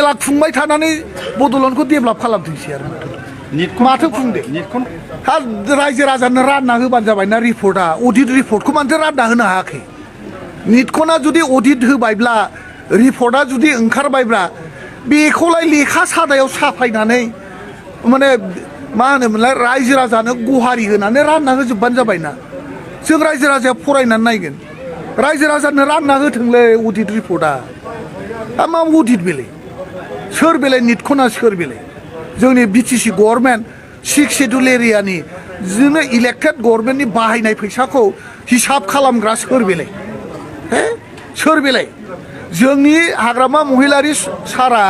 मेला खुंबाय थानानै बड'लेण्डखौ डेभेलप खालामथोंसै आरो माथो खुंदो रायजो राजानो रानना होबानो जाबायना रिपर्टआ अडिट रिपर्टखौ मानोथो रानना होनो हायाखै निटखौना जुदि अडिट होबायब्ला रिपर्टआ जुदि ओंखारबायब्ला बेखौलाय लेखा सादायाव साफायनानै माने मा होनोमोनलाय रायजो राजानो गुहारि होनानै रानना होजोबबानो जाबायना जों रायजो राजाया फरायनानै नायगोन रायजो राजानो रानना होथोंलै अडिट रिपर्टआ मा अडिट बेलाय सोर बेलाय निटखौना सोर बेलाय जोंनि बिटिसि गभर्नमेन्ट 6 शेड्युल एरियानि जोंनो इलेक्टेड गभर्नमेन्टनि बाहायनाय फैसाखौ हिसाब खालामग्रा सोर बेलाय सोर बेलाय जोंनि हाग्रामा महिलारि सारा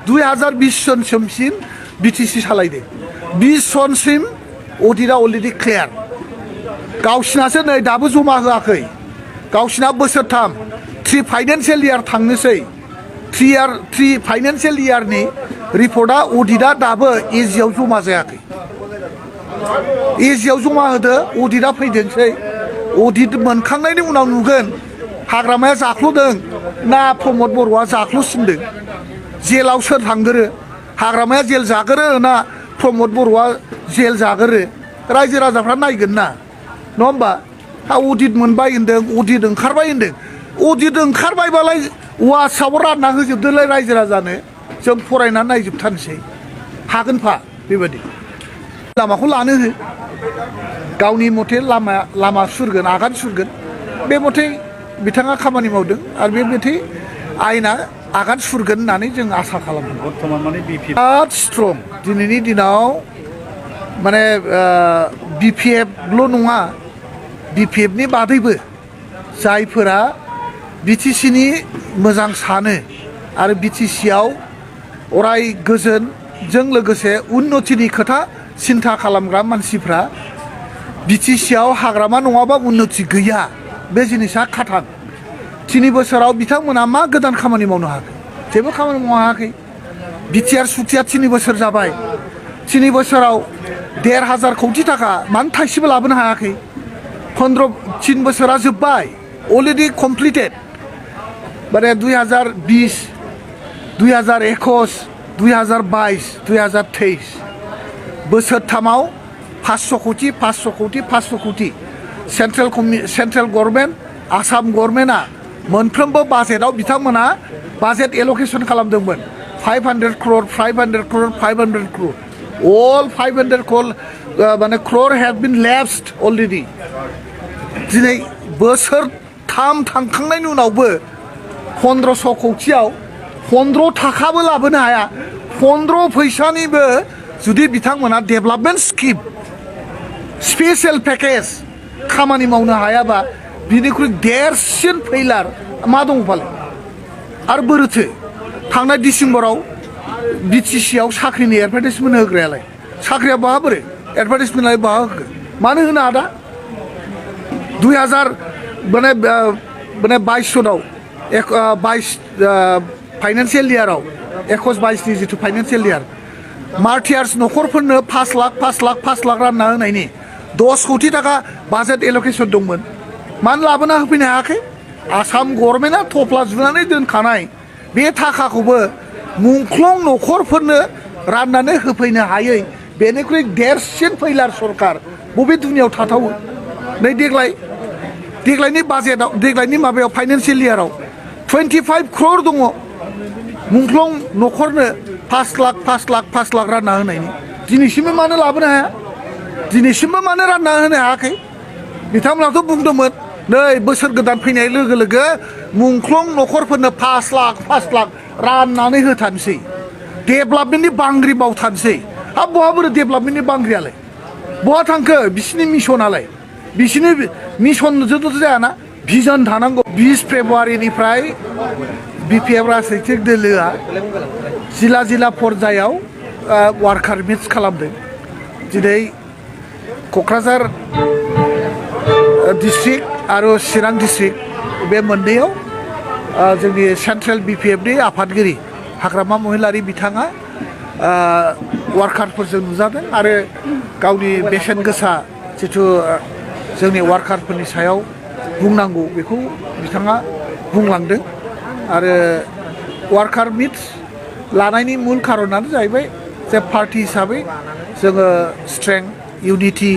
2020 सनसिम बिटिसि सालायदों 20 सनसिम अडिटआ अलरेडि क्लियार गावसिनासो नै दाबो जमा होआखै गावसिना बोसोरथाम 3 फाइनान्सियेल इयार थांनोसै 3 फाइनान्सियेल इयारनि रिपर्टआ अडिटआ दाबो एजिआव जमा जायाखै एजिआव जमा होदो अडिटआ फैदोंसै अडिट मोनखांनायनि उनाव नुगोन हाग्रामाया जाख्ल'दों ना प्रमद बर'आ जाख्ल'सिनदों जेलाव सोर थांगोरो हाग्रामाया जेल जागोरो ना प्रमद बर'आ जेल जागोरो रायजो राजाफ्रा नायगोन ना नङा होमबा अडिट मोनबाय होनदों अडिट ओंखारबाय होनदों अडिट ओंखारबायबालाय वाट्सआव रानना होजोबदोलाय रायजो राजानो जों फरायनानै नायजोबथारनोसै हागोनफा बेबायदि लामाखौ लानो हो गावनि मथे लामा सुरगोन आगान सुरगोन बे मथे बिथाङा खामानि मावदों आरो बे मथे आयेना आगान सुरगोन होननानै जों आसा खालामदों बर्थमान माने बिराद स्ट्रं दिनैनि दिनाव माने बिपिएफल' नङा बिपिएफनि बादैबो जायफोरा बिटिसिनि मोजां सानो आरो बिटिसिआव अराय गोजोनजों लोगोसे उन्नतिनि खोथा सिन्था खालामग्रा मानसिफ्रा बिटिसिआव हाग्रामा नङाबा उन्नति गैया बे जिनिसा खाथां 3 बोसोराव बिथांमोना मा गोदान खामानि मावनो हायाखै जेबो खामानि मावनो हायाखै बिटिआर सुक्तिया 3 बोसोर जाबाय 3 बोसोराव 1,500 कौटि थाखा मानो थाइसेबो लाबोनो हायाखै 3 बोसोरा जोब्बाय अलरेडि कमप्लिटेड माने 2020 2021 2022 2023 बोसोरथामाव 500 कौटि 500 कौटि 500 कौटि सेन्ट्रेल गभर्नमेन्ट आसाम गभर्नमेन्टआ मोनफ्रोमबो बाजेटआव बिथांमोना बाजेट एल'केसन खालामदोंमोन 500 crore 500 crore 500 crore all 500 crore माने crore have been lapsed already दिनै बोसोरथाम थांखांनायनि उनावबो 1500 कौटियाव 15 थाखाबो लाबोनो हाया 15 फैसानिबो जुदि बिथांमोना डेभेलपमेन्ट स्किम स्पेशल पैकेज खामानि मावनो हायाबा बिनिख्रुइ देरसिन फैलार मा दं फालाय आरो बोरैथो थांनाय डिसेम्बराव बिटिसिआव साख्रिनि एडभार्टाइजमेन्ट होग्रायालाय साख्रिया बहा बोरै एडभार्टाइजमेन्टलाय बहा होखो मानो होनो आदा 2000 माने 22 सनाव 22 फाइनान्सियेल इयाराव 21-22 नि जिथु फाइनान्सियेल इयार मार्टियार्स न'खरफोरनो 5 लाख रानना होनायनि 10 कौटि थाखा बाजेट एल'केसन दंमोन मानो लाबोना होफैनो हायाखै आसाम गभर्नमेन्टआ थफ्ला जुनानै दोनखानाय बे थाखाखौबो मुंख्लं न'खरफोरनो राननानै होफैनो हायै बेनिख्रुइ देरसिन फैलार सरकार बबे दुनियाव थाथावो नै देग्लायनि बाजेटआव देग्लायनि माबायाव फाइनान्सियेल इयाराव 25 crore दङ मुंख्लं न'खरनो 5 लाख रानना होनायनि दिनैसिमबो मानो लाबोनो हाया दिनैसिमबो मानो रानना होनो हायाखै बिथांमोनाथ' बुंदोंमोन नै बोसोर गोदान फैनाय लोगो लोगो मुंख्लं न'खरफोरनो 5 लाख राननानै होथारनोसै डेभेलपमेन्टनि बांग्रि मावथारनोसै हाब बहा बोरै डेभेलपमेन्टनि बांग्रियालाय बहा थांखो बिसिनि मिसनालाय बिसिनि मिसनजोंथ' जायाना भिजन थानांगौ 20 फेब्रुवारिनिफ्राय बिपिएफ राजनैतिक दोलोआ जिल्ला पर्यायाव वार्कार मिट्स खालामदों दिनै क'क्राझार डिस्ट्रिक्ट आरो चिरां डिस्ट्रिक्ट बे मोननैयाव जोंनि सेन्ट्रेल बिपिएफनि आफादगिरि हाग्रामा महिलारि बिथाङा वार्कारफोरजों नुजादों आरो गावनि बेसेन गोसा जिथु जोंनि वार्कारफोरनि सायाव बुंनांगौ बेखौ बिथाङा बुंलांदों आरो वार्कार मिट्स लानायनि मूल खारनानो जाहैबाय जे पार्टी हिसाबै जोङो स्ट्रेंथ इउनिटि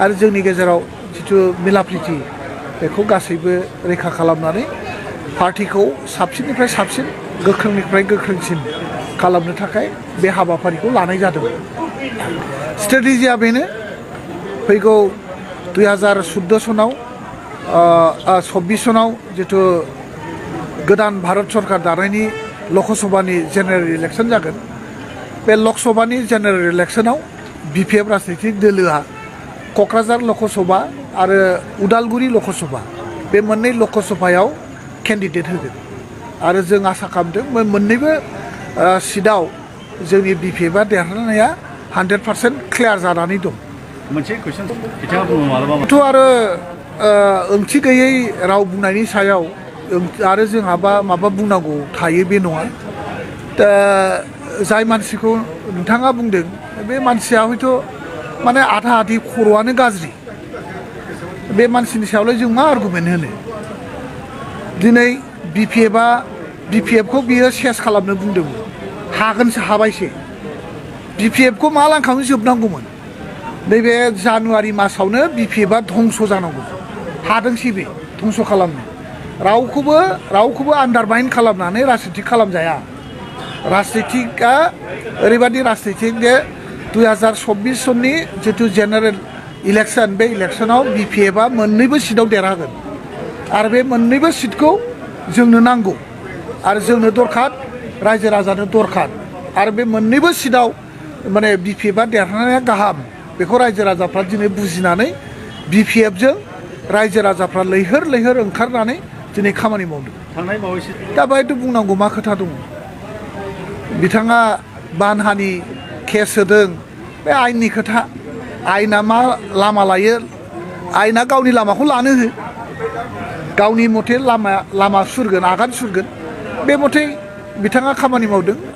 आरो जोंनि गेजेराव जिथु मिलाप्रिति बेखौ गासैबो रैखा खालामनानै पार्टीखौ साबसिननिफ्राय साबसिन गोख्रोंनिफ्राय गोख्रोंसिन खालामनो थाखाय बे हाबाफारिखौ लानाय जादों स्ट्रेटेजिया बेनो फैगौ 2014 सनाव 26 सनाव जिथु गोदान भारत सरकार दानायनि लकसभानि जेनेरेल इलेक्सन जागोन बे लकसभानि जेनेरेल इलेक्सनाव बिपिएफ राजनैतिक दोलोआ क'क्राझार लकसभा आरो उदालगुरि लकसभा बे मोननै लकसभायाव केन्डिडेट होगोन आरो जों आसा खालामदों मोननैबो सिटआव जोंनि बिपिएफआ देरहानाया 100% क्लियार जानानै दं मोनसे कुइसन बिथाङा बुङो मालाबा आरो ओंथि गैयै राव बुंनायनि सायाव आरो जोंहाबा माबा बुंनांगौ थायो बे नङा दा जाय मानसिखौ नोंथाङा बुंदों बे मानसिया हयथ' माने आधा आधि खर'आनो गाज्रि बे मानसिनि सायावलाय जों मा आर्गुमेन्ट होनो दिनै बिपिएफखौ बियो सेस खालामनो बुंदोंमोन हागोनसो हाबायसो बिपिएफखौ मा लांखांनो जोबनांगौमोन नैबे जानुवारि मासावनो बिपिएफआ धंस जानांगौ हादोंसै बे धंस खालामनो रावखौबो आन्डारमाइन खालामनानै राजनितिक खालामजाया राजनितिकआ ओरैबादि राजनितिक जे 2024 सननि जिथु जेनेरेल इलेक्सन बे इलेक्सनाव बिपिएफआ मोननैबो सिटआव देरहागोन आरो बे मोननैबो सिटखौ जोंनो नांगौ आरो जोंनो दरखार रायजो राजानो दरखार आरो बे मोननैबो सिटआव माने बिपिएफआ देरहानाया गाहाम बेखौ रायजो राजाफ्रा दिनै बुजिनानै बिपिएफजों रायजो राजाफ्रा लैहोर लैहोर ओंखारनानै दिनै खामानि मावदों थांनाय बावैसो दा बाहायथ' बुंनांगौ मा खोथा दङ बिथाङा बानहानि केस होदों बे आयेननि खोथा आयेना मा लामा लायो आयेना गावनि लामाखौ लानो हो गावनि मथे लामा सुरगोन आगान सुरगोन बे मथे बिथाङा खामानि मावदों